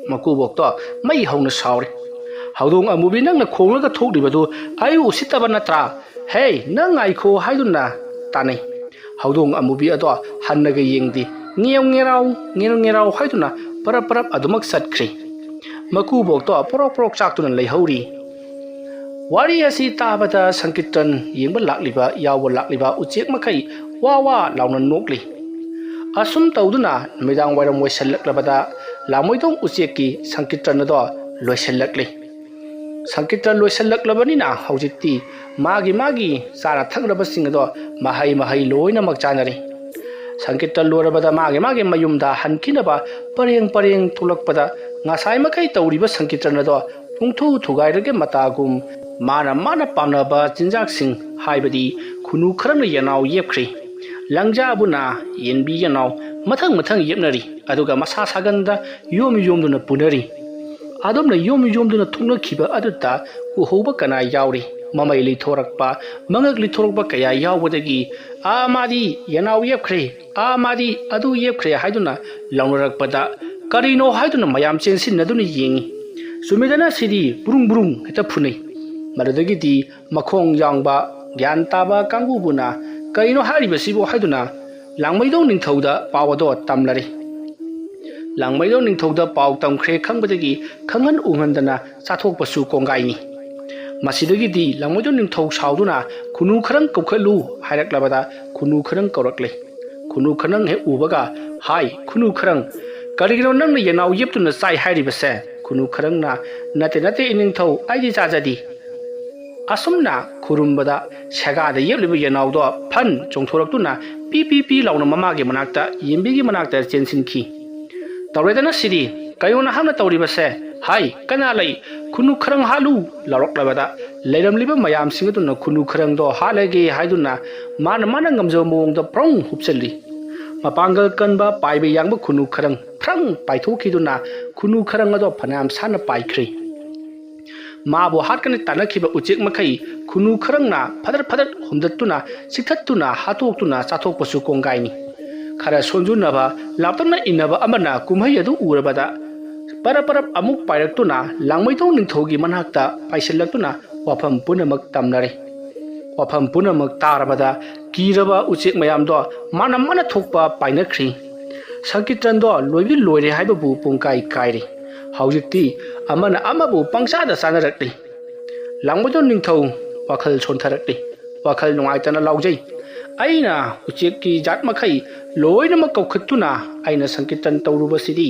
ꯃꯀꯨꯕꯣꯛꯇꯣ ꯃꯩ ꯍꯧꯅ ꯁꯥꯎꯔꯤ꯫ "ꯍꯧꯗꯣꯡ ꯑꯃꯨꯕꯤ, ꯅꯪꯅ ꯈꯣꯡꯂꯒ ꯊꯣꯛꯂꯤꯕꯗꯨ ꯑꯩ ꯎꯁꯤꯠꯇꯕ ꯅꯠꯇ꯭ꯔꯥ? ꯍꯦ, ꯅꯪ ꯉꯥꯏꯈꯣ" ꯍꯥꯏꯗꯨꯅ ꯇꯥꯅꯩ꯫ ꯍꯧꯗꯣꯡ ꯑꯃꯨꯕꯤ ꯑꯗꯣ ꯍꯟꯅꯒ ꯌꯦꯡꯗꯦ꯫ ꯉꯦꯔꯥꯎ ꯉꯦꯔꯥꯎ, ꯉꯦꯔꯥꯎ ꯉꯦꯔꯥꯎ ꯍꯥꯏꯗꯨꯅ ꯄꯔꯞ ꯄꯔꯞ ꯑꯗꯨꯃꯛ ꯆꯠꯈ꯭ꯔꯦ꯫ ꯃꯀꯨꯕꯣꯛꯇꯣ ꯄꯣꯔꯣꯛ ꯄꯣꯔꯣꯛ ꯆꯥꯛꯇꯨꯅ ꯂꯩꯍꯧꯔꯤ꯫ ꯋꯥꯔꯤ ꯑꯁꯤ ꯇꯥꯕꯗ ꯁꯪꯀꯤꯔꯇꯟ ꯌꯦꯡꯕ ꯂꯥꯛꯂꯤꯕ, ꯌꯥꯎꯕ ꯂꯥꯛꯂꯤꯕ ꯎꯆꯦꯛ ꯃꯈꯩ ꯋꯥ ꯋꯥ ꯂꯥꯎꯅ ꯅꯣꯛꯂꯤ꯫ ꯑꯁꯨꯝ ꯇꯧꯗꯨꯅ ꯅꯨꯃꯤꯗꯥꯡ ꯋꯥꯏꯔꯝ ꯑꯣꯏꯁꯜꯂꯛꯂꯕꯗ ꯂꯥꯃꯣꯏꯗꯣꯡ ꯎꯆꯦꯛꯀꯤ ꯁꯪꯀꯤꯔꯇꯟ ꯑꯗꯣ ꯂꯣꯏꯁꯤꯜꯂꯛꯂꯤ꯫ ꯁꯪꯀꯤꯔꯇꯟ ꯂꯣꯏꯁꯤꯜꯂꯛꯂꯕꯅꯤꯅ ꯍꯧꯖꯤꯛꯇꯤ ꯃꯥꯒꯤ ꯃꯥꯒꯤ ꯆꯥꯅ ꯊꯛꯅꯕꯁꯤꯡ ꯑꯗꯣ ꯃꯍꯩ ꯃꯍꯩ ꯂꯣꯏꯅꯃꯛ ꯆꯥꯅꯔꯤ꯫ ꯁꯪꯀꯤꯔꯇꯟ ꯂꯣꯏꯔꯕꯗ ꯃꯥꯒꯤ ꯃꯥꯒꯤ ꯃꯌꯨꯝꯗ ꯍꯟꯈꯤꯅꯕ ꯄꯔꯦꯡ ꯄꯔꯦꯡ ꯊꯣꯛꯂꯛꯄꯗ ꯉꯁꯥꯏ ꯃꯈꯩ ꯇꯧꯔꯤꯕ ꯁꯪꯀꯤꯔꯇꯟ ꯑꯗꯣ ꯄꯨꯡꯊꯨ ꯊꯨꯒꯥꯏꯔꯒꯦ ꯃꯇꯥꯒꯨꯝ ꯃꯥꯅ ꯃꯥꯅ ꯄꯥꯝꯅꯕ ꯆꯤꯟꯖꯥꯛꯁꯤꯡ, ꯍꯥꯏꯕꯗꯤ ꯈꯨꯅꯨ ꯈꯔꯅ ꯌꯦꯅꯥꯎ ꯌꯦꯞꯈ꯭ꯔꯦ꯫ ꯂꯪꯖꯥꯕꯨꯅ ꯌꯦꯟꯕꯤ ꯌꯦꯅꯥꯎ ꯃꯊꯪ ꯃꯊꯪ ꯌꯦꯞꯅꯔꯤ, ꯑꯗꯨꯒ ꯃꯁꯥ ꯁꯥꯒꯟꯗ ꯌꯣꯝ ꯌꯣꯝꯗꯨꯅ ꯄꯨꯅꯔꯤ꯫ ꯑꯗꯣꯝꯅ ꯌꯣꯝ ꯌꯣꯝꯗꯨꯅ ꯊꯣꯛꯅꯈꯤꯕ ꯑꯗꯨꯗ ꯎꯍꯧꯕ ꯀꯅꯥ ꯌꯥꯎꯔꯤ? ꯃꯃꯩ ꯂꯤꯊꯣꯔꯛꯄ, ꯃꯉꯛ ꯂꯤꯊꯣꯔꯛꯄ ꯀꯌꯥ ꯌꯥꯎꯕꯗꯒꯤ "ꯑꯥ, ꯃꯥꯗꯤ ꯌꯦꯅꯥꯎ ꯌꯦꯞꯈ꯭ꯔꯦ, ꯑꯥ, ꯃꯥꯗꯤ ꯑꯗꯨ ꯌꯦꯞꯈ꯭ꯔꯦ" ꯍꯥꯏꯗꯨꯅ ꯂꯥꯎꯅꯔꯛꯄꯗ ꯀꯔꯤꯅꯣ ꯍꯥꯏꯗꯨꯅ ꯃꯌꯥꯝ ꯆꯦꯟꯁꯤꯟꯅꯗꯨꯅ ꯌꯦꯡꯉꯤ꯫ ꯆꯨꯝꯃꯤꯗꯅ ꯁꯤꯗꯤ ꯕ꯭ꯔꯨꯡ ꯕ꯭ꯔꯨꯡ ꯍꯦꯛꯇ ꯐꯨꯅꯩ꯫ ꯃꯗꯨꯗꯒꯤꯗꯤ ꯃꯈꯣꯡ ꯌꯥꯡꯕ, ꯒ꯭ꯌꯥꯟ ꯇꯥꯕ ꯀꯥꯡꯕꯨꯕꯨꯅ "ꯀꯔꯤꯅꯣ ꯍꯥꯏꯔꯤꯕꯁꯤꯕꯨ?" ꯍꯥꯏꯗꯨꯅ ꯂꯥꯡꯃꯩꯗꯣꯡ ꯅꯤꯡꯊꯧꯗ ꯄꯥꯎ ꯑꯗꯣ ꯇꯝꯂꯔꯦ꯫ ꯂꯥꯡꯃꯩꯗꯣꯡ ꯅꯤꯡꯊꯧꯗ ꯄꯥꯎ ꯇꯝꯈ꯭ꯔꯦ ꯈꯪꯕꯗꯒꯤ ꯈꯪꯍꯟ ꯎꯍꯟꯗꯅ ꯆꯥꯊꯣꯛꯄꯁꯨ ꯀꯣꯡꯒꯥꯏꯅꯤ꯫ ꯃꯁꯤꯗꯒꯤꯗꯤ ꯂꯥꯡꯃꯩꯗꯣꯡ ꯅꯤꯡꯊꯧ ꯁꯥꯎꯗꯨꯅ "ꯈꯨꯅꯨ ꯈꯔꯪ ꯀꯧꯈꯠꯂꯨ" ꯍꯥꯏꯔꯛꯂꯕꯗ ꯈꯨꯅꯨ ꯈꯔꯪ ꯀꯧꯔꯛꯂꯦ꯫ ꯈꯨꯅꯨ ꯈꯔꯪ ꯍꯦꯛ ꯎꯕꯒ, "ꯍꯥꯏ ꯈꯨꯅꯨ ꯈꯔꯪ, ꯀꯔꯤꯒꯤꯅꯣ ꯅꯪꯅ ꯌꯦꯅꯥꯎ ꯌꯦꯞꯇꯨꯅ ꯆꯥꯏ ꯍꯥꯏꯔꯤꯕꯁꯦ?" ꯈꯨꯅꯨ ꯈꯔꯪꯅ, "ꯅꯠꯇꯦ, ꯅꯠꯇꯦ, ꯏꯅꯤꯡꯊꯧ, ꯑꯩꯗꯤ ꯆꯥꯖꯗꯦ"꯫ ꯑꯁꯨꯝꯅ ꯈꯨꯔꯨꯝꯕꯗ ꯁꯦꯒꯥꯗ ꯌꯦꯞꯂꯤꯕ ꯌꯦꯅꯥꯎꯗꯣ ꯐꯟ ꯆꯣꯡꯊꯣꯔꯛꯇꯨꯅ ꯄꯤ ꯄꯤ ꯄꯤ ꯂꯥꯎꯅ ꯃꯃꯥꯒꯤ ꯃꯅꯥꯛꯇ, ꯌꯦꯟꯕꯤꯒꯤ ꯃꯅꯥꯛꯇ ꯆꯦꯟꯁꯤꯟꯈꯤ꯫ "ꯇꯧꯔꯦꯗꯅ ꯁꯤꯗꯤ! ꯀꯩꯅꯣ ꯅꯍꯥꯛꯅ ꯇꯧꯔꯤꯕꯁꯦ? ꯍꯥꯏ, ꯀꯅꯥ ꯂꯩ? ꯈꯨꯅꯨ ꯈꯔꯪ ꯍꯥꯠꯂꯨ!" ꯂꯥꯎꯔꯛꯂꯕꯗ ꯂꯩꯔꯝꯂꯤꯕ ꯃꯌꯥꯝꯁꯤꯡ ꯑꯗꯨꯅ ꯈꯨꯅꯨ ꯈꯔꯪꯗꯣ ꯍꯥꯠꯂꯒꯦ ꯍꯥꯏꯗꯨꯅ ꯃꯥꯅ ꯃꯥꯅ ꯉꯝꯖꯕ ꯃꯑꯣꯡꯗ ꯄ꯭ꯔꯧꯡ ꯍꯨꯞꯆꯜꯂꯤ꯫ ꯃꯄꯥꯡꯒꯜ ꯀꯟꯕ ꯄꯥꯏꯕ ꯌꯥꯡꯕ ꯈꯨꯅꯨ ꯈꯔꯪ ꯐ꯭ꯔꯪ ꯄꯥꯏꯊꯣꯛꯈꯤꯗꯨꯅ ꯈꯨꯅꯨ ꯈꯔꯪ ꯑꯗꯣ ꯐꯅꯌꯥꯝ ꯁꯥꯟꯅ ꯄꯥꯏꯈ꯭ꯔꯦ꯫ ꯃꯥꯕꯨ ꯍꯥꯠꯀꯅꯤ ꯇꯥꯟꯅꯈꯤꯕ ꯎꯆꯦꯛ ꯃꯈꯩ ꯈꯨꯅꯨ ꯈꯔꯪꯅ ꯐꯗꯠ ꯐꯗꯠ ꯍꯨꯝꯗꯠꯇꯨꯅ, ꯆꯤꯛꯊꯠꯇꯨꯅ, ꯍꯥꯠꯇꯣꯛꯇꯨꯅ ꯆꯥꯊꯣꯛꯄꯁꯨ ꯀꯣꯡꯒꯥꯏꯅꯤ꯫ ꯈꯔ ꯁꯣꯟꯖꯨꯅꯕ, ꯂꯥꯞꯇꯛꯅ ꯏꯟꯅꯕ ꯑꯃꯅ ꯀꯨꯝꯍꯩ ꯑꯗꯨ ꯎꯔꯕꯗ ꯄꯔꯞ ꯄꯔꯞ ꯑꯃꯨꯛ ꯄꯥꯏꯔꯛꯇꯨꯅ ꯂꯥꯡꯃꯩꯗꯣꯡ ꯅꯤꯡꯊꯧꯒꯤ ꯃꯅꯥꯛꯇ ꯄꯥꯏꯁꯤꯜꯂꯛꯇꯨꯅ ꯋꯥꯐꯝ ꯄꯨꯝꯅꯃꯛ ꯇꯝꯅꯔꯦ꯫ ꯋꯥꯐꯝ ꯄꯨꯝꯅꯃꯛ ꯇꯥꯔꯕꯗ ꯀꯤꯔꯕ ꯎꯆꯦꯛ ꯃꯌꯥꯝꯗꯣ ꯃꯥꯅ ꯃꯥꯅ ꯊꯣꯛꯄ ꯄꯥꯏꯅꯈ꯭ꯔꯤ꯫ ꯁꯪꯀꯤꯇ꯭ꯔꯟꯗꯣ ꯂꯣꯏꯕꯤ ꯂꯣꯏꯔꯦ ꯍꯥꯏꯕꯕꯨ ꯄꯨꯡꯀꯥꯏ ꯀꯥꯏꯔꯦ꯫ ꯍꯧꯖꯤꯛꯇꯤ ꯑꯃꯅ ꯑꯃꯕꯨ ꯄꯪꯆꯥꯗ ꯆꯥꯅꯔꯛꯂꯤ꯫ ꯂꯥꯡꯃꯩꯗꯣꯡ ꯅꯤꯡꯊꯧ ꯋꯥꯈꯜ ꯁꯣꯟꯊꯔꯛꯂꯤ꯫ ꯋꯥꯈꯜ ꯅꯨꯡꯉꯥꯏꯇꯅ ꯂꯥꯎꯖꯩ꯫ ꯑꯩꯅ ꯎꯆꯦꯛꯀꯤ ꯖꯥꯠ ꯃꯈꯩ ꯂꯣꯏꯅꯃꯛ ꯀꯧꯈꯠꯇꯨꯅ ꯑꯩꯅ ꯁꯪꯀꯤꯔꯇꯟ ꯇꯧꯔꯨꯕꯁꯤꯗꯤ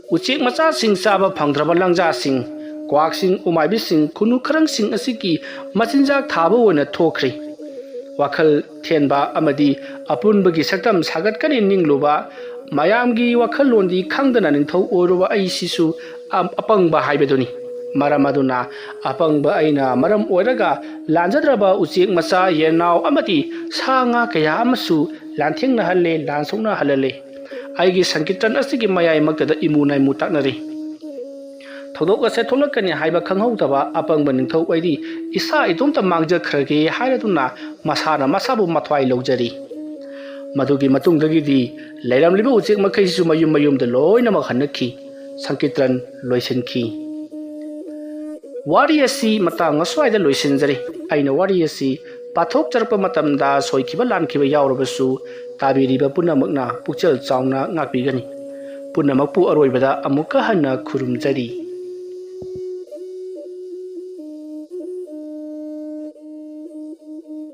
ꯎꯆꯦꯛ ꯃꯆꯥꯁꯤꯡ ꯆꯥꯕ ꯐꯪꯗ꯭ꯔꯕ ꯂꯪꯖꯥꯁꯤꯡ, ꯀ꯭ꯋꯥꯛꯁꯤꯡ, ꯎꯃꯥꯏꯕꯤꯁꯤꯡ, ꯈꯨꯅꯨ ꯈꯔꯪꯁꯤꯡ ꯑꯁꯤꯒꯤ ꯃꯆꯤꯟꯖꯥꯛ ꯊꯥꯕ ꯑꯣꯏꯅ ꯊꯣꯛꯈ꯭ꯔꯦ꯫ ꯋꯥꯈꯜ ꯊꯦꯟꯕ ꯑꯃꯗꯤ ꯑꯄꯨꯟꯕꯒꯤ ꯁꯛꯇꯝ ꯁꯥꯒꯠꯀꯅꯤ ꯅꯤꯡꯂꯨꯕ, ꯃꯌꯥꯝꯒꯤ ꯋꯥꯈꯜꯂꯣꯟꯗꯤ ꯈꯪꯗꯅ ꯅꯤꯡꯊꯧ ꯑꯣꯏꯔꯨꯕ ꯑꯩꯁꯤꯁꯨ ꯑ-, ꯑꯄꯪꯕ ꯍꯥꯏꯕꯗꯨꯅꯤ꯫ ꯃꯔꯝ ꯑꯗꯨꯅ ꯑꯄꯪꯕ ꯑꯩꯅ ꯃꯔꯝ ꯑꯣꯏꯔꯒ ꯂꯥꯟꯖꯗ꯭ꯔꯕ ꯎꯆꯦꯛ ꯃꯆꯥ, ꯌꯦꯟꯅꯥꯎ ꯑꯃꯗꯤ ꯁꯥ ꯉꯥ ꯀꯌꯥ ꯑꯃꯁꯨ ꯂꯥꯟꯊꯦꯡꯅꯍꯜꯂꯦ, ꯂꯥꯟ ꯁꯣꯛꯅꯍꯜꯍꯜꯂꯦ꯫ ꯑꯩꯒꯤ ꯁꯪꯀꯤꯔꯇꯟ ꯑꯁꯤꯒꯤ ꯃꯌꯥꯏꯃꯛꯇꯗ ꯏꯃꯨ ꯅꯥꯏꯃꯨ ꯇꯥꯛꯅꯔꯤ꯫ ꯊꯧꯗꯣꯛ ꯑꯁꯦ ꯊꯣꯛꯂꯛꯀꯅꯤ ꯍꯥꯏꯕ ꯈꯪꯍꯧꯗꯕ ꯑꯄꯪꯕ ꯅꯤꯡꯊꯧ ꯑꯩꯗꯤ ꯏꯁꯥ ꯏꯇꯣꯝꯇ ꯃꯥꯡꯖꯈ꯭ꯔꯒꯦ ꯍꯥꯏꯔꯗꯨꯅ ꯃꯁꯥꯅ ꯃꯁꯥꯕꯨ ꯃꯊ꯭ꯋꯥꯏ ꯂꯧꯖꯔꯤ꯫ ꯃꯗꯨꯒꯤ ꯃꯇꯨꯡꯗꯒꯤꯗꯤ ꯂꯩꯔꯝꯂꯤꯕ ꯎꯆꯦꯛ ꯃꯈꯩꯁꯤꯁꯨ ꯃꯌꯨꯝ ꯃꯌꯨꯝꯗ ꯂꯣꯏꯅꯃꯛ ꯍꯟꯅꯈꯤ꯫ ꯁꯪꯀꯤꯔꯇꯟ ꯂꯣꯏꯁꯤꯟꯈꯤ꯫ ꯋꯥꯔꯤ ꯑꯁꯤ ꯃꯇꯥꯡ ꯑꯁ꯭ꯋꯥꯏꯗ ꯂꯣꯏꯁꯤꯟꯖꯔꯤ꯫ ꯑꯩꯅ ꯋꯥꯔꯤ ꯑꯁꯤ ꯄꯥꯊꯣꯛꯆꯔꯛꯄ ꯃꯇꯝꯗ ꯁꯣꯏꯈꯤꯕ ꯂꯥꯟꯈꯤꯕ ꯌꯥꯎꯔꯕꯁꯨ ꯇꯥꯕꯤꯔꯤꯕ ꯄꯨꯝꯅꯃꯛꯅ ꯄꯨꯛꯆꯦꯜ ꯆꯥꯎꯅ ꯉꯥꯛꯄꯤꯒꯅꯤ꯫ ꯄꯨꯝꯅꯃꯛꯄꯨ ꯑꯔꯣꯏꯕꯗ ꯑꯃꯨꯛꯀ ꯍꯟꯅ ꯈꯨꯔꯨꯝꯖꯔꯤ꯫